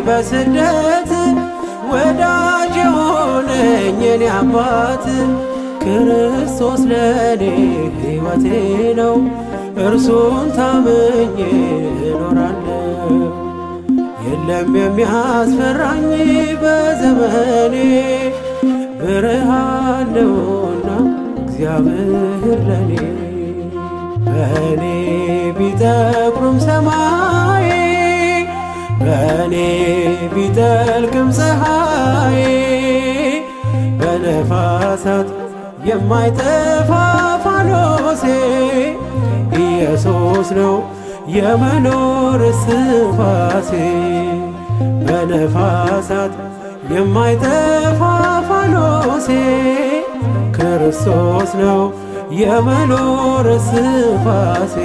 በስደት ወዳጅ የሆነኝ የኔ አባት ክርስቶስ ለኔ ሕይወቴ ነው፣ እርሱን ታምኜ እኖራለሁ። የለም የሚያስፈራኝ በዘመኔ፣ ብርሃን ነውና እግዚአብሔር ለኔ። በእኔ ቢጠቁርም ሰማይ፣ በእኔ ቢጠልቅም ፀሐይ፣ በነፋሳት የማይጠፋ ፋኖሴ ኢየሱስ ነው የመኖር እስትንፋሴ። በነፋሳት የማይጠፋ ፋኖሴ ክርስቶስ ነው የመኖር እስትንፋሴ።